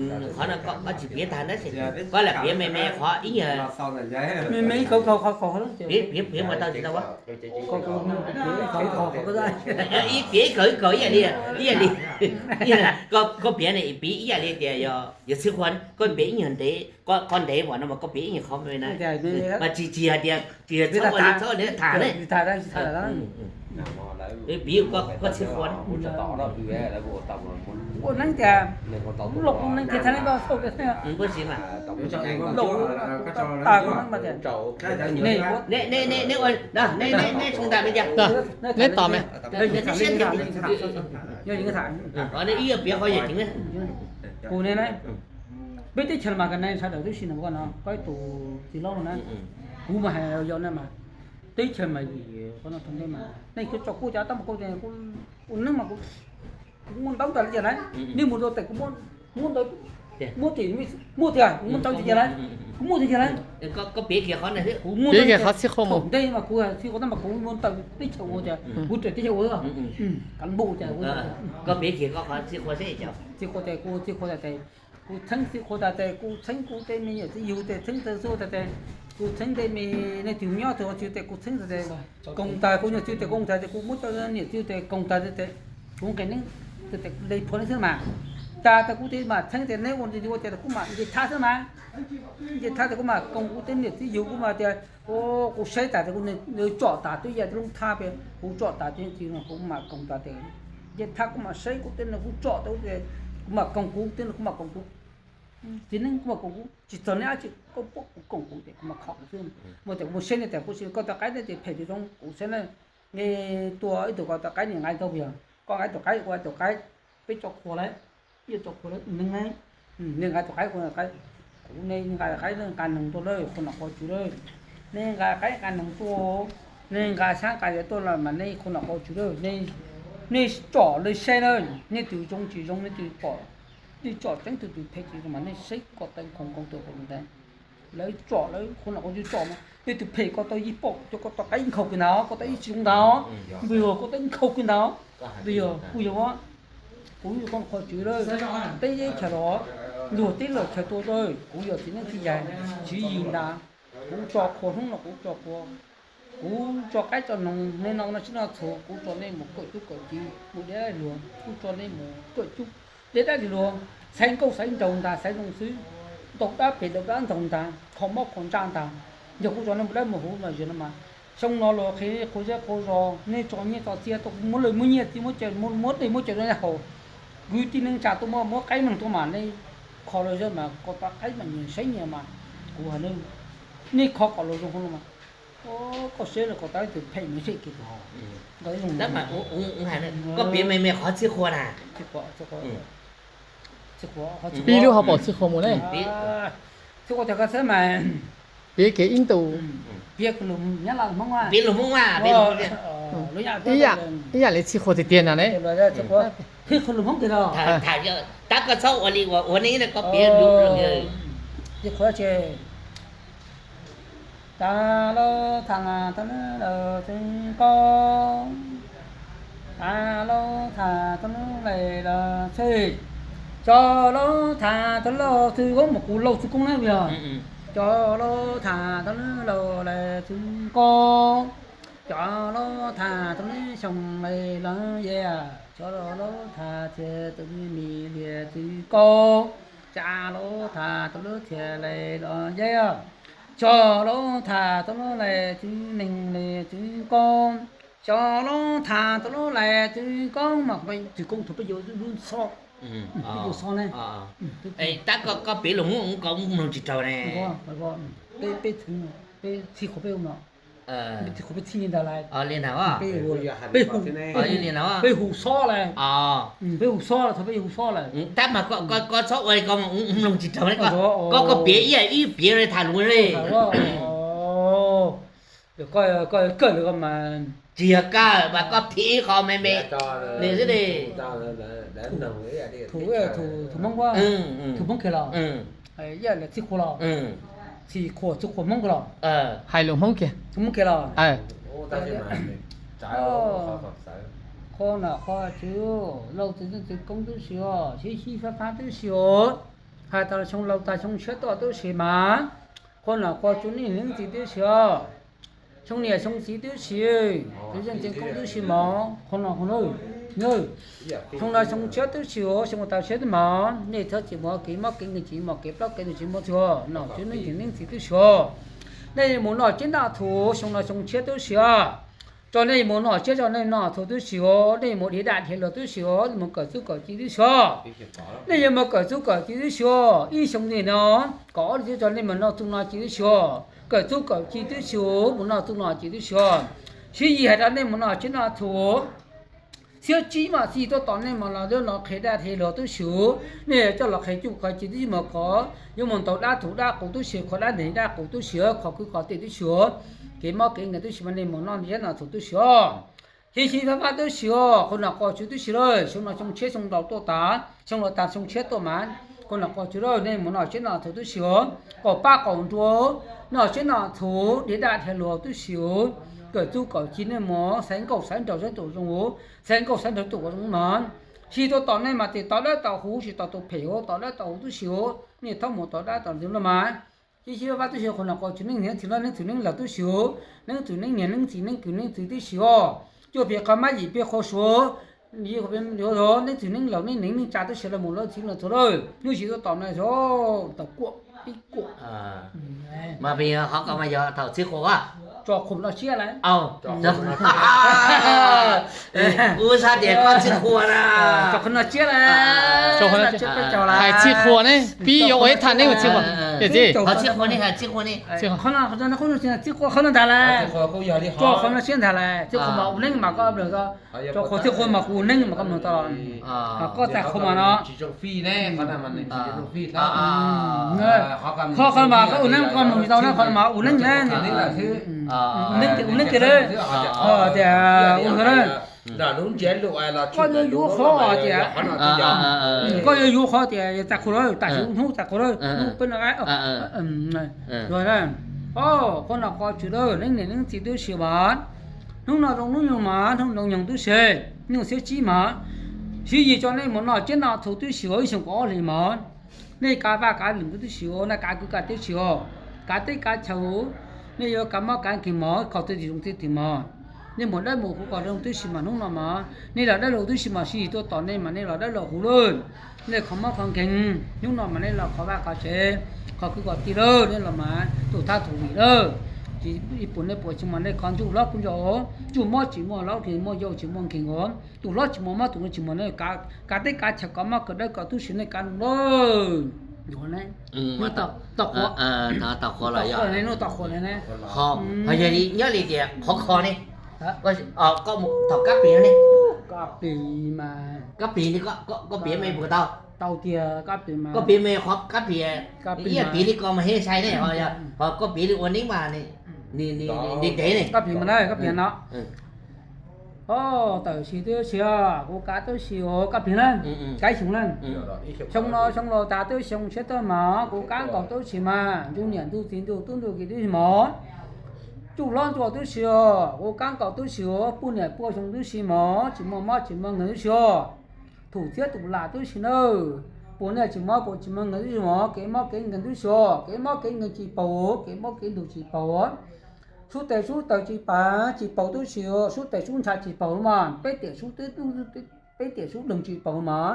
Qhov no koj tsis piav tag ntawd, koj lam piav me me qhov ib yam, me me ib kaum kaum qhov, piav piav piav puas tau tsis tau? Ib piav ib kaum ib kaum ib yam li, ib yam li, koj piav ne piav ib yam li tias yog txhib qhua, koj piav ib nyuag ntev, qhov ntev vam no mas koj piav ib nyuag qhov me na, mas tsis tsis hais tias tsis yog txhob ua li txhob li tham ne. Piav koj txhib qhua. Ua neeb tias, loj neeb thiab txhab neeb, loj tas neeb mas tias, neb ua, neb neb neb tsis ntam li cas, neb tos me, neb ib piav qhov yam tseem, kuv ne na, peb teb chaws mas ka nais sawv daws tib si no, koj no koj ib tus txiv laub na, kuv mas hais yog na mas, teb chaws mas yim qhov no thaum ntej mas nej kuj tso kuj cov tab mas kuj ua neeb mas kuv muaj ntau tas li cas na, nej mus rau tes kuv muab ntau, muab tias muaj tiag, kuv muaj ntau li cas na, kuv muaj tiag tiag na, kuv muaj ntau li cas, thaum ntej mas kuv txhib qhua tab mas kuv muaj ntau teb chaws ua tias kuv raws teb chaws ua xwb, kav npuj tias, txhib qhua tias kuv txhib qhua tas tes, kuv txheeb txhib qhua tas tes kuv txheeb kuv tej me nyuam txiv yug tes txheeb tawg xub tas tes, kuv txheeb tej me nej tus nyob tus tswv tes kuv txheeb tas tes, koom tas kuv nyuam txiv tes koom tas tes kuv muab cov niam txiv tes koom tas tes, kuv nqis neeb tes le phua neeb xwb mas, tas tas kuv tes mas txheeb tes neb ua ua tias kuv mam nce thab xwb mas, nce thab tes kuv mam koom kuv tej niam txiv yug kuv mas tias, kuv saib tas tes kuv tsom tas twb yog lub thab pem kuv tsom tas tes tsis no kuv mam koom tas tes, nce thab kuv mam saib kuv tej no kuv tsom tas kuv mam koom kuv tej no kuv mam koom kuv, txiv neeb kuv mam koom kuv tsis txog neb dab tsi, koj pub kuv koom kuv tes kuv mam khom xwb, mus tes kuv mus saib nej tes kuv saib koj tus qaib nej tes phem tus zoo kuv saib na, nej tua ib tug koj tus qaib niam nqaij tau puas yog, koj nqaij tus qaib kuv nqaij tus qaib, peb tso qhua lawm, ib tso qhua lawm neeb lawm, Nej nqa tus qaib, kuv nej nqa qaib, nqa noog tuaj lawm, qhov nom qhov tswv lawm. Nej nqa qaib nqa noog tuaj, nej nqa xyab nqa yam tuaj los mas nej qhov nom qhov tswv lawm. Nej tsom lawv saib lawm, nej tus zoo tsis zoo nej tus tsom, nej tsom tseeb tus, tus phem tsis zoo mas nej saib kom tau nkoos nkoos tus hauv ntawd. Lawv tsom lawv qhov nom qhov tswv tsom mas nej tus phem koj tau ib pom, koj tau qaib nkhaus kiag ntag, koj tau ib tsis zoo ntag, vim yog koj tau nkhaus kiag ntag. Vim yog kuv yog, kuv yog qhov nom qhov tswv lawm, peb yeej chaws los, luag teb lawm chaws tuaj lawm, kuv yog txiv neej txiv yaig, tswv yim ntag. Kuv tso qhua hnub no kuv tso qhua, kuv tso qaib tso noog nej noj noj tsis noj txhuv, kuv tso nej mus kawm tub kawm ci mus deb dab luag, kuv tso nej mus kawm tub deb dab luag, xaiv nkauj xaiv nraug ntag, xaiv zoo xwb, ntaus dab pem ntaus dab ntxaug ntag, kho mob kho ntsaj ntag. Yog kuv tso nej mus dab mus huv no yog no mas, xyoo no los qhia qhua zeb qhua zos, nej tso nyiaj tso txiaj tuaj, muab lawv muab nyiaj txiaj muab cawv, muab dej muab cawv rau nej haus, kwv tij neej tsa tuaj muab muab qaib noog tuaj mas nej kho los zeb mas koj tau qaib mas nyias saib nyias mas, kuv hais nej, nej kho kom los zoo no mas, koj saib los koj tau ib tug phem mas zeb kiag tus hauv. Koj piav me me qhov txhij qhua na. Pib lub hauv paus txhij qhua mus ne. Txhij qhua tias koj xwb mas, piav kev ib ntus, piav lus Hmoob, piav lus Hmoob, ib yam li txhij qhua tiag tiag no ne. Txhij qhua lus Hmoob kiag los, tab koj txhob ua li uas ua ne, koj piav lus. Txhij qhua ces, tas lauj tas tas lub lawm txwv koob, tas lauj tas tas lub lawm lawm txhij, cov lauj tas tas lub txwv koob mas kuv lauj txwv koob na yog, cov lauj tas tas lub lawm lawm txwv koob, cov lauj tas tas lub xyoo lawm lawm yaj, cov lauj tas txhia tus me me lias txwv koob, cov lauj tas tas lub txhia lawm lawm yaj, cov lauj tas tas lub lawm txwv neeg lias txwv koob, cov lauj tas tas lub lawm txwv koob mas txwv koob thaum peb yuav lub xob, peb yuav xob ne. Tab koj piav lus Hmoob ko mloog tsis raug ne. Peb, peb txhij, peb txhij qhua peb hu no, txhij qhua peb txhij li ntawd lawm. Li ntawd, peb hu, peb hu xob lawm, peb hu xob lawm, thaum peb yuav hu xob lawm. Tab mas koj txhob ua li ko mas mloog tsis raug ne. Koj, koj piav ib yam ib piav li tham lus li. Koj, koj kawm lawm koj mas, tsis yog kawm mas koj piav ib qho me me li xwb li. Thaum, thaum Hmoob, thaum Hmoob kiag los, ib yam li txhij qhua los, txhij qhua, txhij qhua Hmoob kiag los, hais lus Hmoob kiag, txhij Hmoob kiag los, qhov nom qhov tswv, lauj txwv neej txwv koob tub si os, xib xib fab fab tub si os, hais tas xyoo laus tas xyoo tshiab tuaj tub si mas, qhov nom qhov tswv neej leej txiv tub si os, xyoo niam xyoo txiv tub si, txwv neej txwv koob tub si mog, qhov no, xyoo no xyoo tshiab tub si os, xyoo tas tshiab tub mas nej txhob tsis mus kev mob kev nkeeg, tsis mus kev plaub kev ntug, tsis mus txog nom tswv neej txwv neej txiv tub si os. Nej mus noj tsiab noj txhuv, xyoo no xyoo tshiab tub si os. Tso nej mus noj tsiab tso nej noj txhuv tub si os, nej mus dhia daj dhia luag tub si os, nej mus kawm txuj kawm ci tub si os. Nej yuav mus kawm txuj kawm ci tub si os, ib xyoo ntxiv no, kaum ob hlis tso nej mus noj txuj noj ci tub si os, kawm txuj kawm ci tub si os, mus noj txuj noj ci tub si os. Tswv yim hais rau nej mus noj tsiab noj txhuv, xiab tsib mas txij tuaj tos nej mas los lub no qhia daj qhia luag tub si os, nej coj los qhia txuj qhia ci tub si mas kho, yuav mus ntaus dab thuv dab qus tub si, kho dab nteeg dab qus tub si, kho kwj kho tij tub si os, kev mob kev nkeeg tub si mas nej mus noj tsiab noj txhuv tub si os. Xib xib fab fab tub si os, qhov nom qhov tswv tub si lawm, xyoo no xyoo tshiab xyoo laus tuaj tas, xyoo laus tas xyoo tshiab tuaj mas, qhov nom qhov tswv lawm, nej mus noj tsiab noj txhuv tub si os, qaum pab qaum nruas, noj tsiab noj txhuv, dhia daj dhia luag tub si os, kawm txuj kawm ci nej mus, xaiv nkauj xaiv nraug saib tus zoo os, xaiv nkauj xaiv nraug tus zoo mas, tsis tuaj tos nej mas tes tau dab tau huv, tsis tau tus phem os, tau dab tau huv tub si os, nej txhob mus tau dab tau ntxwv no mas. Xib xib fab fab tub si, qhov nom qhov tswv neej niam txiv lawm, neej txwv neej laus tub si os, neej txwv neej niam neej txiv neej kwv neej txiv tub si os, cuaj peb qhov mab yim peb qhov suav, neej txwv neej laus neej neej neej tsa tub si los mus lawm txhij los txhuv lawm, hnub tsis tuaj tos no tau kuam pib kuam. Mas peb qhov ko mas yog thaum txhij qhua, tso qhua noj tsiab lawm. Kuv xav tias koj txhij qhua na, tso qhua noj tsiab lawm. Hais txhij qhua ne, pib yuav ua ib thaj neb ua txhij qhua. Txij, txij qhov no ntag lais, txij qhov no siab ntag lais, txij qhov mas ua neeb mas koj mloog tau, rau qhov txij qhov mas kuv ua neeb mas koj mloog tau. Koj txais qhov mas no, qhov qhov mas koj ua neeb koj mloog tsis tau na, qhov mas ua neeb na, ua neeb, ua neeb tias ua ntawd na. Koj yuav yuav qhov tias, koj yuav yuav qhov tias yog txais qhov lawm, tam sim hnub txais qhov lawm, hnub peb no, qhov no koj tsis lawm, neeb niam neeb txiv tub si mas, hnub no zoo hnub nyoog mas hnub zoo nyoog tub si, nyoog xiab tsib mas, siv yig tso nej mus noj tsiab noj txhu tub si, ib xyoo kaum ob hlis mas, nej kav vaj kav lwm tub si, nej kav kwv kav tij tub si, kav teb kav chaw, nej yuav kav mob kav nkeeg mas kho txiv twm zoo txiv twm mas, nej mus dawb mus huv kom zoo tub si mas hnub no mas nej los dawb los huv tub si mas siv yig tuaj tos nej mas nej los dawb los huv lawm. Nej kho mob kho nkeeg, hnub no mas nej los kho vaj kho tsev, kho kwv kho tij lawm, nej los mas tus thab tus vim lawm. Tsis ib puas nej puas tsis mas nej kho ntsuj hlob kuj yog, ntsuj mob tsis muaj hlob, muaj yau tsis muaj nkeeg os, tus hlob tsis muaj mob tus tsis muaj, nej kav teb kav chaw kom mob kom dawb kom tub si nej kav lawm. Tom qhuav, tom qhuav, tom qhuav, ho yog li nyob li tias qhov kho ne, thaum kab plig ne, kab plig, koj piav me puas tau? Koj piav me qhov kab plig, ib yam piav li ko mas heev sai ne, ho koj piav li ua neeb mas ntev ne. Kab plig mas na, kab plig no. Tawm sis tub si, kuv kav tub si os, kab plig na, kav xyoo na. Xyoo no xyoo laus tas twb xyoo tshiab tuaj mas kuv kab nkaus tub si mas, ntsuj niam ntsuj txiv ntsuj tub ntsuj ki tub si mas, ntsuj hlob ntsuj tub si, kuv kab nkaus tub si os, puj niam puj xyoo tub si mas tsis muaj mob tsis muaj nkeeg tub si os. Thum txhiab tus lam tub si nawb, puas niaj tsis mob puas tsis muaj nkeeg tub si mas, kev mob kev nkeeg tub si os, kev mob kev nkeeg tsis paug, kev mob kev ntug tsis paug. Sub tes sub taw tsis paug, tsis paug tub si, sub tes sub ntsha tsis paug mas, peb tiam sub teb, peb tiam sub doog tsis paug mas,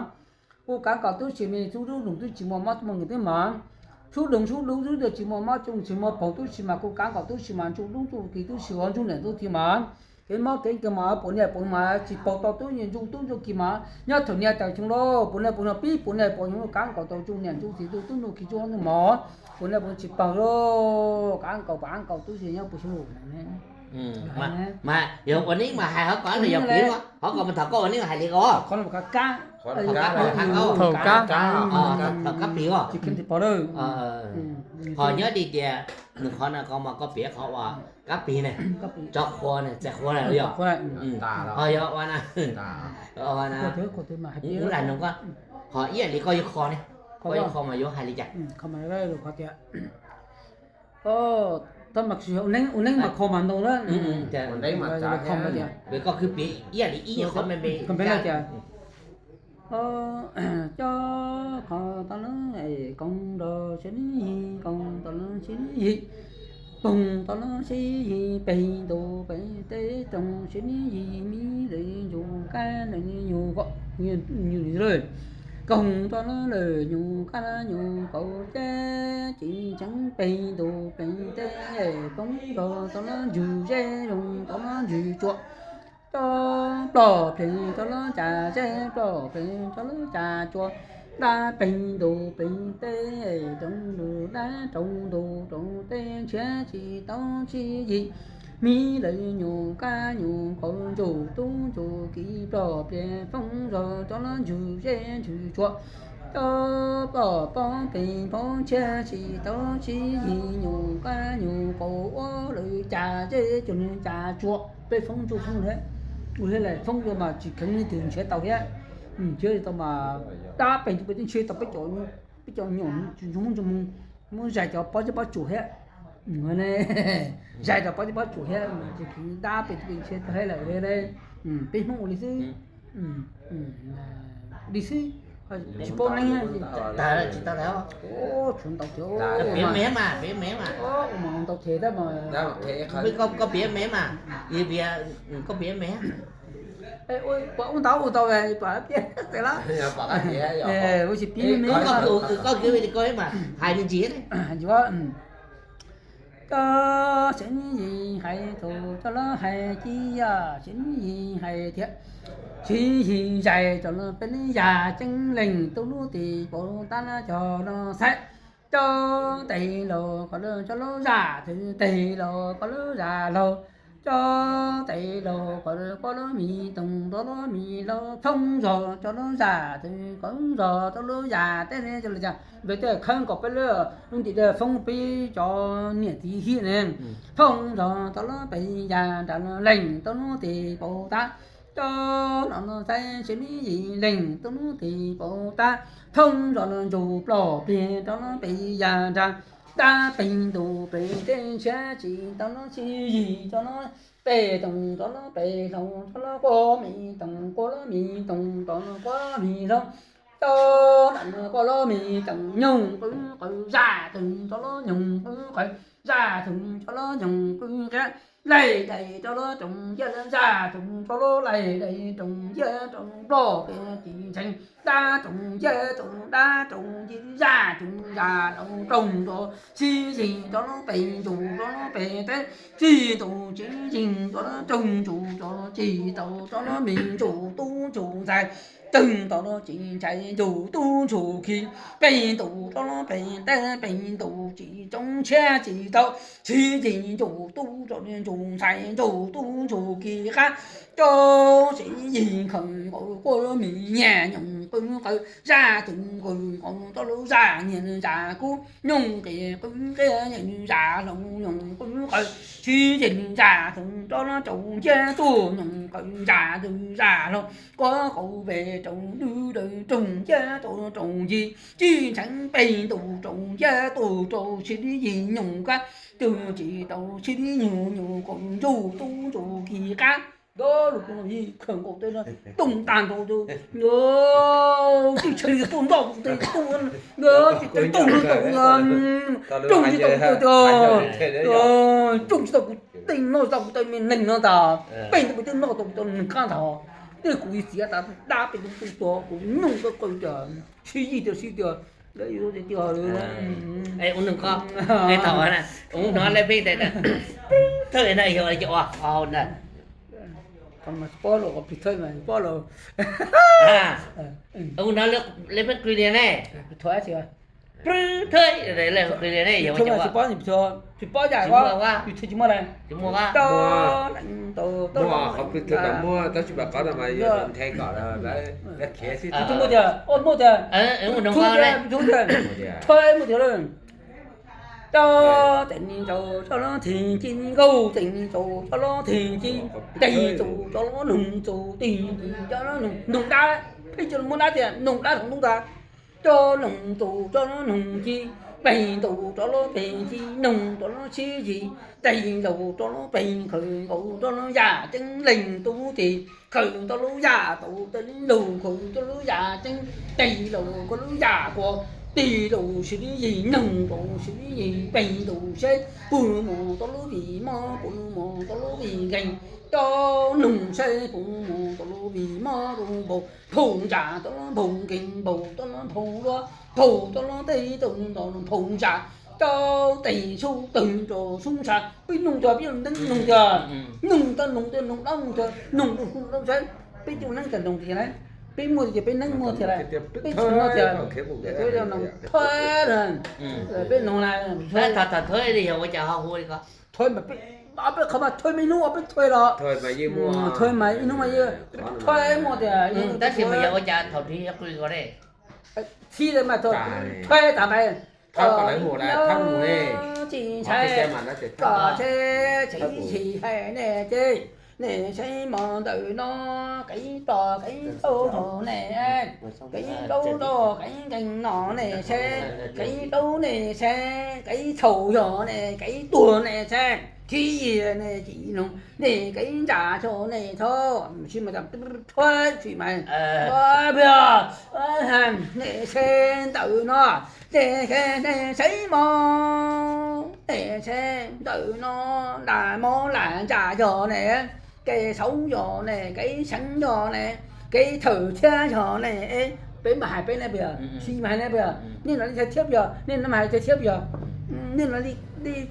kuv kav nkaus tub si mas, sub doog tub tsis muaj mob muaj nkeeg tub mas, sub doog sub dub sub tsis muaj mob tsis muaj paug tub si mas, kuv kav nkaus tub si mas, ntsuj dub ntsuj ki tub si, ntsuj niam ntsuj txiv mas, kev mob kev nkeeg mas, puas niaj puas mas tsis paug tau tub ntsuj tub ntsuj ki mas, nyob thaum niaj tawm xyoo lauj, puas niaj puas no pib puas niaj puas xyoo kav nkaus tau ntsuj niam ntsuj txiv ntsuj tub ntsuj ki ntsuj ntsuj mas, puas niaj puas tsis paug lauj, kav nkaus kav nkaus tub si nyob puas xyoo. Mas yog ua neeb mas hais qhov ko los yog piav, qhov ko mas thaum koj ua neeb hais li ko, thaum kab plig os. Ho nyob li tias nws qhov no ko mas koj piav qhov uas kab plig ne, tso qhua ne, txais qhua ne, yog, ho yog ua na, ua na, ua na, ho ib yam li koj yuav kho ne, koj yuav kho mas yuav hais li cas? Ua neeb mas kho mas ntau na. Koj khwv piav ib yam li ib qhov me me, koj piav tias, cov qhov tau lawm, koom nrog sib yig, koom tau lawm sib yig, poog tau lawm sib yig, peg ntu peg teb, roog sib yig, mib lwm nyuj kab lwm nyuj kaum, nyuj lwm, koog tau lawm lwm nyuj kab nyuj kaum teb, ci tseev peg ntu peg teb, poob nrog tau lawm ntswg zeb, zoo tau lawm ntswg tsua, cov ploj plig tau lawm cas zeb, ploj plig tau lawm cas tsua, dab peg ntu peg teb, roov ntu dab roov ntu roov teb, ntshiab tsis tau sib yig, mib lwm nyuj kab nyuj kaum, ntsuj tub ntsuj ki ploj plig, poob nrog tau lawm ntswg zeb ntswg tsua, cov ploj poob plig poob, ntshiab tsis tau sib yig, nyuj kab nyuj kaum, ua lwm cas zeb cuag cas tsua, peb foob ntsuj foob thiab, ua thiab lawm foob ntsuj mas tsis kheev leej twg nrhiav tau thiab. Nrhiav tau mas dab peg ntu peg teb, ntshiab tau peb cov, peb cov nyuam ntsuj ntsuj mus, muab zais cov pob zeb pob tsuas thiab, zais cov pob zeb pob tsuas thiab, tsis kheev, dab peg ntu peg ntshiab tau thiab lawm. Peb Hmoob ua li xwb, li xwb, tsis paub neeb, tsis tau, tshuav ntau thiab, piav me mas, piav me mas, ntau thiab mas, koj piav me mas, koj piav me, ua ntau ua ntau, pab piav tes lawm, ua tsis pib me, koj piav li koj mas hais me ntsis, cov sib yig hais thaum cov lawv hais ci yog sib yig hais thiab, sib yig zais cov lawv peb li yam ceeb leej, tub lub tim paum tab lawv cov no xaiv, Cov tes laus kom lawv cov lub zaj twg, tes laus kom lub zaj laug. Cov tes laus kom lawv cov lub me toog, cov lub me laug. Thoob zog cov lub zaj twg, thoob zog cov lub zaj teb ne cov lub zaj. Npawg tej khawb kom peb lub, lub ntim tej foob peb cov niam txiv hiab ne. Thoob zog cov lub pes yas nram leej tau lub tes paus tag. Cov no no xaiv tsis li yim leej tau lub tes paus tag. Thoob zog los ntsuj ploj pliag rau lub pes yas nrag. Dab pes ntuj pes teb ntshiab tsis tau lub tsis yig cov lub pes toog, cov lub pes laug, cov lub quaj me toog, quaj lub me toog, cov lub quaj me laug. Cov no no quaj lub me toog nyoog qw qw zaj twg, cov lub nyoog qw qw zaj twg, cov lub nyoog qw qw. Laig dais rau lub tsoos yaj, zaj tsoos rau lub laig dais, tsoos yaj tsoos ploj pes tsis ntseeg. Dab tsoos yaj tsoos dab tsoos yig, zaj tsoos zaj laug. Roog ntuj tsis yig cov lub pes ntsuj cov lub pes teb, tsis ntuj tsis yig cov lub roog ntsuj cov tsis tau cov lub me ntsuj tub ntsuj ntxhais. Twg tau lub tsis ntshai ntsuj tub ntsuj khi, pes ntuj cov lub pes teb, pes ntuj tsis tsoov ntshiab tsis tau, tsis yig ntsuj tub cov ntsuj ntxhais, ntsuj tub ntsuj khi qab. Cov tsis yig khaws nkaus quaj lub me nyiaj nyoog qw qw, zaj twg nkaus nkaus cov lub zaj nyiaj zaj kub, nyoog qi qw qia nyiaj zaj laug nyoog qw qw, tsis yig zaj twg rau lub tsoos yaj tuaj nyoog qw zaj twg zaj laug. Quaj qau pes rau dub dawm roog yaj rau roog yig, tsis ntseeg pes ntuj tsoos yaj tuaj rau tsis li yig nyoog kab, twg tsis tau tsis li nyoog nyoog kaus ntsuj tub ntsuj khi qab. Nyob lus kuv yig khaws nkaus tej no tooj tag nrho, tsis tshee tuaj ntoj kuv tej tuaj, tsis tau tooj tau kuv, rooj tsis tau kuv tej, rooj tsis tau kuv tej noj tau kuv tej me neeg no ntag, peb tug peb twb noj tau kuv tej neeg qab ntag, tej kuv txiav tas dab peb tug tuaj tuag kuv nyoog qw qw tias sib yig tias sib tias, lawv yuav tias tias ua neeg qab. Thaum ub hnov lawv pheej tias thawj na yog ua qhov na. Pob los, pob los. Hnov lawv pheej qw li ne, thawj, lawv qw li ne yog ua tsis pob, tsis pob yam tsis muaj, tsis muaj, tsis muaj, muaj qhov pw thawj mas muaj, tab sis mas qhov no mas yog nthe kom lawv khiav xwb. Muaj tias, muaj tias, thawj muaj tias, cov tes ni ntsaum cov lub thij ci, nkauj tes ni ntsaum cov lub thij ci, tes ntsaum cov lub noog, ntsaum tes ci cov lub noog, noog dab, peb cov muaj dab tias noog dab thaum ntub ntag. Cov noog ntsaum cov lub noog ci, pes ntsaum cov lub pes ci, noog cov lub sib yig, tes laus cov lub pes khaws nkaus cov lub yaj ceeb, leeg tub tes khaws tau lub yaj tau tej laug khaws cov lub yaj ceeb, tes laus khaws lub yaj quas, tes laus sib li yig, noog laus sib li yig, pes ntsaum seb puas mus tau lub vim mob, puas mus tau lub vim nkeeg, cov noog seb puas mus tau lub vim mob rau npaum, nphau ntsa tau lub nphau nkeeg, nphau tau lub nphau luab, nphau tau lub teb tau nto nphau ntsa, cov tes sub tawg rau sub ntsa, peb noog tiag, peb noog tiag, noog tau noog tiag, noog dab noog tiag, noog dab noog dab seb, peb cov neeb tiag noog tiag na, peb muaj tiag peb neeb muaj tiag lawm, peb tsis muaj tiag, thawj, peb noog na, thawj mas peb, peb qhov mas thawj mas ib hnub peb thawj los, thawj mas ib hnub mas yeej thawj muaj tiag, tab sis mas yog ua cas thaum twg yog qw ko ne, txhib mas thawj tas mas tsis ntshai, kom tsis tsis hais nej ces, nej saib mov ntawm no, kev tos kev tau yog nej, kev tau rau kev nkeeg no nej saib, kev tau nej saib, kev txhaum yog nej, kev tuag nej saib, tsis yog nej tsis noog, nej kev ntsa yog nej txhob, tsis mas, tsis mas, nej saib ntawm no, nej, nej saib mov, nej saib ntawm no, lam mov lam ntsa yog nej, kev xauv yog nej, kev seev yog nej, kev thawm thiab yog nej, peb mam hais peb ne puas yog, tsis mas hais ne puas yog, nej no li thawm thiab puas yog, nej no mas hais thawm thiab puas yog, nej no li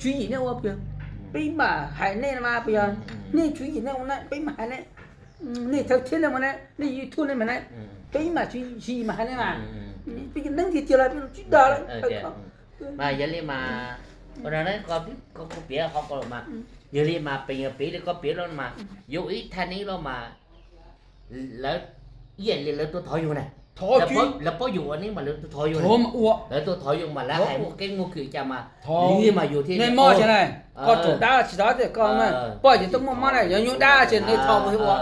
tswv yim nej ua puas yog, peb mam hais nej no mas puas yog, nej tswv yim nej ua na peb mam hais ne, nej thawm thiab nej ua ne, nej YouTube nej mas ne, peb mam tswv yim mas hais ne mas, peb neeb tiag tiag los peb tsis dag lawm. Mas yog li mas, ua no koj kuj piav qhov ko mas, yog li mas pem yog piav li koj piav los mas, yuav ib thaj neeb los mas, lawv ib yam li lawv tuaj thov yus na. Lawv paub yus ua neeb mas lawv tuaj thov yus, lawv tuaj thov yus mas lawv hais muaj keeb muaj kwm cas mas li mas yus thiaj li mob. Koj tseem dab tsis tau tias koj poj yus twb muaj mob na, yog nyuj dab tsis nws thov mus ua.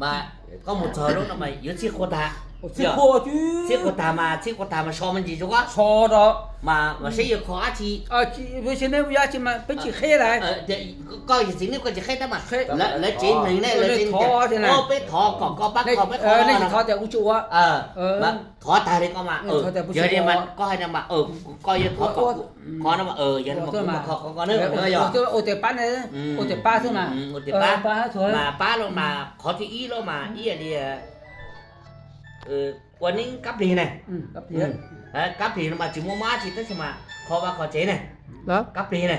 Mas koj mus txog lub no mas yuav txhij qhua tag, txhij qhua tag mas, txhij qhua tag mas so me ntsis rau koj, so rau mas mas saib yuav kho dab tsi. Peb tsis qheb lawm. Koj yog txiv neej koj tsis qheb tab mas lawv tsev neeg ne, lawv tsev neeg tias peb thov kom koj pab kho, peb qhov nej tsis thov tias kuv tsis ua. Thov tag li koj mas, yog li mas koj hais no mas, koj yuav thov kom qhov no mas, yog li mas kuv mam kho qhov ko na, yog ua tias pab, ua tias pab xwb mas, ua tias pab, mas pab los mas qhov thib ib los mas ib yam li ua neeb kab plig ne. Kab plig no mas tsis muaj mob dab tsi tab sis mas kho vaj kho tsev ne, kab plig ne.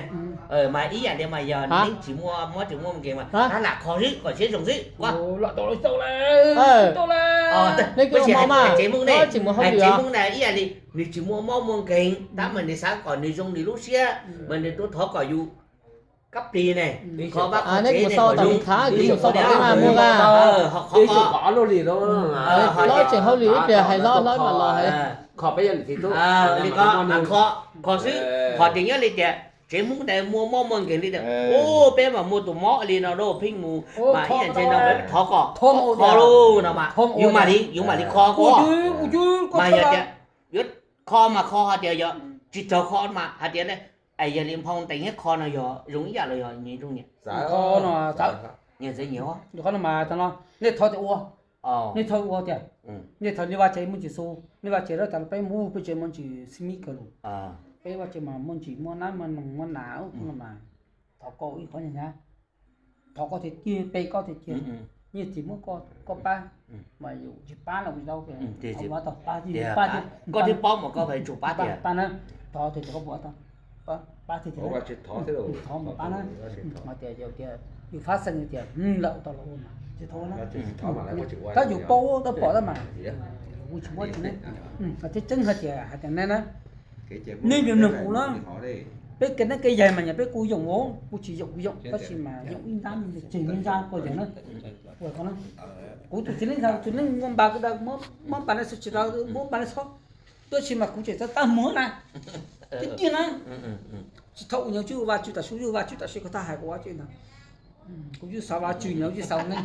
Mas ib yam li mas yog neeb tsis muaj mob tsis muaj nkees mas tab lam kho xwb kom siab zoo xwb. Tsev Hmoob na, tsev Hmoob na ib yam li nws tsis muaj mob muaj nkees tab mas nws xav kom nws zoo nws lub siab mas nws tuaj thov kom yus kab plig ne, kho vaj kho tsev ne, kom zoo. Qhov tseem hauj lwm ib pliag hais hlob mam los hais. Li ko, kho xwb, qhov tias nyob li tias tsev Hmoob ntawd muaj mob muaj nkeeg li tias, u, peb mas muaj tus mob li no lawm pheej mus mas ib yam ntshe no peb thov kom kho lauj no mas yus mam li, yus mam li kho ko. Mas yog tias yuav kho mas kho hais tias yog tsis raug kho mas hais tias, es yog li nphau ntees thiab kho no yog zoo ib yam los yog nyias zoo nyias? Nyias txawv nyias. Nej thov tias ua, nej thov ua tias, nej thov nej vaj tsev Hmoob Ntsis Xu, nej vaj tsev lawv tas peb mus peb tsev Hmoob Ntsis Xi Mib kawg lus, peb vaj tsev mas Hmoob Ntsis muaj nab muaj noog muaj nas no mas thov koj ib qhov nyab, thov koj tiag tiag, pe koj tiag tiag, nyiaj txiag muab koj pab, mas yus tsis pab los kuv tau, pab tiag, koj twb paub mas koj pab tiag, pab na, thov tiag tias koj puas pab tiag tias, thov mas pab na, mas tias yus tias yus fab xeem tias lawm tau los ua mas tsis thov na, tab yus paub tab pom tab mas yus tsis muab tsis ne, mas tseeb tseeb hais tias hais tias nej na, nej nrog nws kuv na, peb kev neeb kev yaig mas nyaj peb kuj yoom, kuj tsis yoom kuj yoom tab sis mas yoom ib nrab tseg ib nrab koj yog na. Kuv tus txiv neej ntag, tus neej muaj npas kuv ntag, muab npas na tsis tau, muab npas na txhob, tab sis mas kuv tseem txaj tag muag na, tiag tiag na. Tsis thaum ua nyob tswj Vaj Tswv tam su, Vaj Tswv tam su koj txhob hais kuv Vaj Tswv ntag. Kuv yeej xav Vaj Tswv, nyob yeej xav neeg.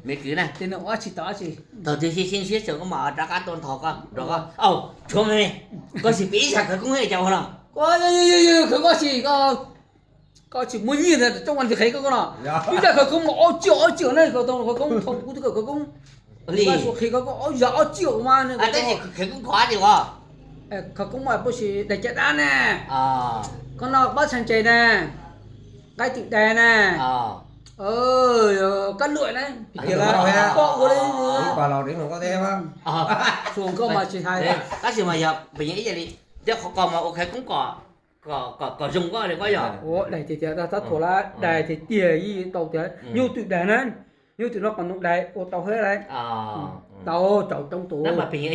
Me kwv na, thaum twg xyeej siab tsees koj mam rov qab tuaj nthos koj, rau koj, tshuav me, koj sim piav ib zaj khawv koob cas ua no. Khawv koob tsis, koj tsis muaj nyiaj ntawd coj ua ntsis qhev koj no. Ib zaj khawv koob mas ob tsiaum ob tsiaum ne, khawv koob thaum kuv twb khawv koob, Vaj Tswv qhia khawv koob ob zaj ob tsiaum mas. Khawv koob mas puag si daim caj dab ne, koj no pab txhais ntses ne, qaib twm dais ne, kab luam ne, pom ua li, koj mas tsis hais. Tab sis mas yog pem ib yam li, thiab qhov ko mas ua khawv koob kom, kom zoo koj li koj yog. Dais tiag tiag, tab thuam lawm, dais tiag tiag yeej tau tiag, nyuj twm dais na, nyuj twm no qos ntoo dais ua tau thiab lawm. Tau, tau coob tus. Tab mas pem ib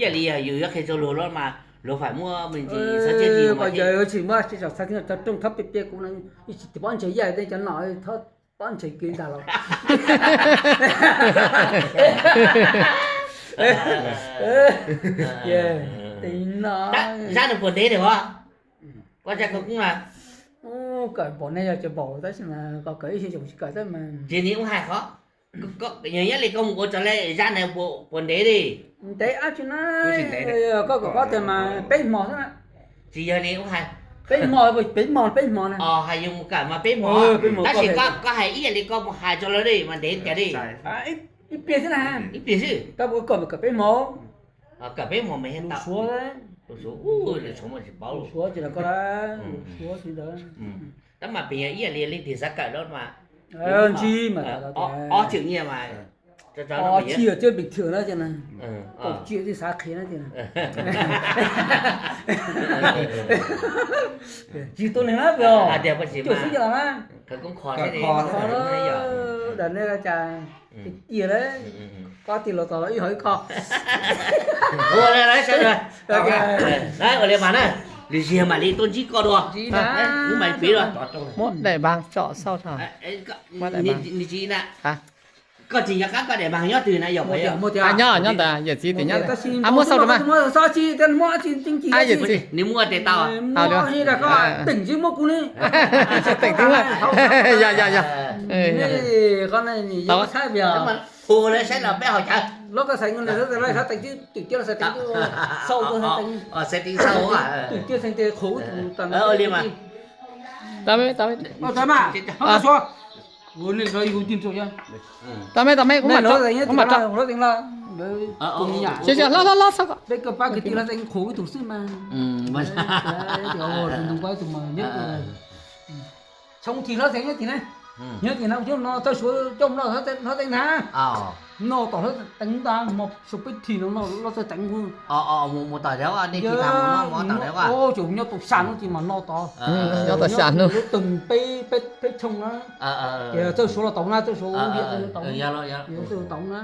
yam li yog yus yuav qhia rau luag los mas luag fam muaj me ntsis xav tsis, tsis muaj tsis txhob rooj thab piam piam kuv no, tsis pob ntseg ib yam li cov nom, pob ntseg kiag ntag los. Zaj no puas ntev li os? Koj zaj khawv koob na. Kawm npaum ne yog tsis npaum tab sis mas koj kawm ib xyoos tsis kawm tab mas. Ces nws ua hais qhov, yog nyob li koj mus ua tso li zaj na puas ntev li? Ntev dab tsi na, koj kom koj tias mas peb hmo xwb na. Tsis yog nws ua hais, peb hmo, peb hmo, peb hmo na. Hais yus mus kawm mas peb hmo, tab sis koj hais ib yam li koj mus hais tso lawm li mas ntev tiag li. Ib pliag xwb na. Ib pliag xwb. Koj puas kawm, kawm peb hmo. Kawm peb hmo mas yog lus Suav, lus Suav, lus Suav mas tsis paub, lus Suav tsis los koj, lus Suav tsis ntawd. Tab mas pem yog ib yam li leej twg xav kawm los mas ntsib mas ob tseem nyiaj mas Tsis yog tib bình thường no ces, kaum triệu tsis xav qhia no ces, tsis tuaj neeg na, tias xwb ces los na, kho, daim nej cas, cia lawm, koj tig los txog los ib hom ib kho. Ua li lawv sawv daws, ua li mas na, lwm zaug mam li tuaj ntsib koj dua, lub mas piv dua. Muab daim npag tsom xauj tso. Nws tsis na, koj tsis nco qab koj daim npag nyob twg na yom? Nyob, nyob ntawd, yawm txiv tim nyob. Muab xauj rau mas. Nws muaj tes tau. Teem tsis muab kuv ne. Teem tsis muab. Yog, yog, yog. Hu lawv saib los peb haus cawv. Los koj xaiv, xaiv tis xauj, tis xaiv tes qhuav tus tas li mas. Tau me, tau me, kuv mam tso. Hlob, hlob, hlob, xauj kom peb kawg pab kwv tij Hlob Xeeb qhuav ib tug xwb mas. Tshoob thim Hlob Xeeb nyob tim na, nyob tim na, no txawj suav coj mus noj Hlob Xeeb ntag. Noj tom Hlob Xeeb ntag, mus suav peb thim no noj Hlob Xeeb teev. Tsuas nyob tau xya hnub ces mas noj tod. Nyob tau xya hnub, peb, peb tshooj na. Ces txawj suav los tau na, txawj suav, txawj suav tau na.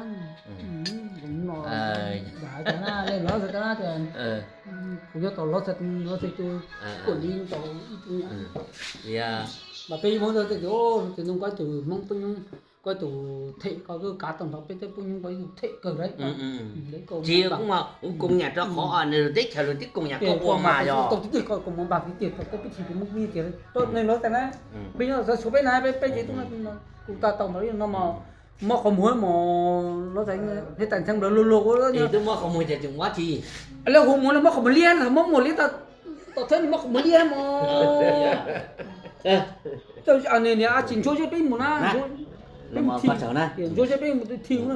Kuv nyob tau Hlob Xeeb, Hlob Xeeb, Hlob Xeeb kuam li tau ib tug. Mas peb Hmoob tias, tus Hmoob koj tus Hmoob pub nyob, koj tus them koj kav tau nrho peb tej pub nyob koj ib tug them kawg lawm. Tsis, kuv mas kuv koom nyam rau qhov nws teb chaws lawv twb koom nyam koj ua mas yog. Tau tiag tiag, koj koom mas npam tiag tiag, koj peb tsis tus Hmoob pub tiag. Koj neeg Hlob Xeeb na, peb nyob txawj suav peb na, peb, peb ces tub no kuv tau tau mas no mas muab qhov muag mos Hlob Xeeb, thiab tais ntxhee nplawg luag luag ua twb muab qhov muag ces tseem muab tsis. Lawv hu muag no muab qhov muag liab, muab muag liab tau, tau thawb muab qhov muag liab mos. Tsis ntsuab zeb peb mus na, ntsuab zeb peb mus thim no.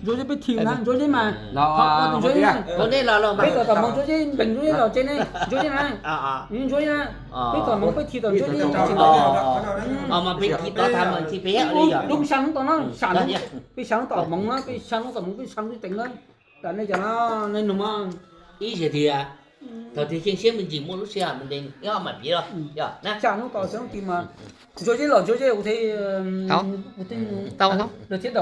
Ntsuab zeb peb thim na, ntsuab zeb mas. Peb tom tom moov ntsuab zeb, npeeg ntsuab zeb los tsev ne, ntsuab zeb na. Ntsuab zeb na, peb tom moov peb thim tom ntsuab zeb. Peb xya hnub tom no, xya hnub, peb xya hnub tom moov na, peb xya hnub tom moov peb xya hnub teev na. Tam nej cov no, nej nug mas. Ib yam tias thaum twg xyeej siab me ntsis muaj lub sij hawm me ntsis mam piav los. Xya hnub tom xya hnub ti mas, ntsuab zeb los ntsuab zeb ua thiab, ua thiab.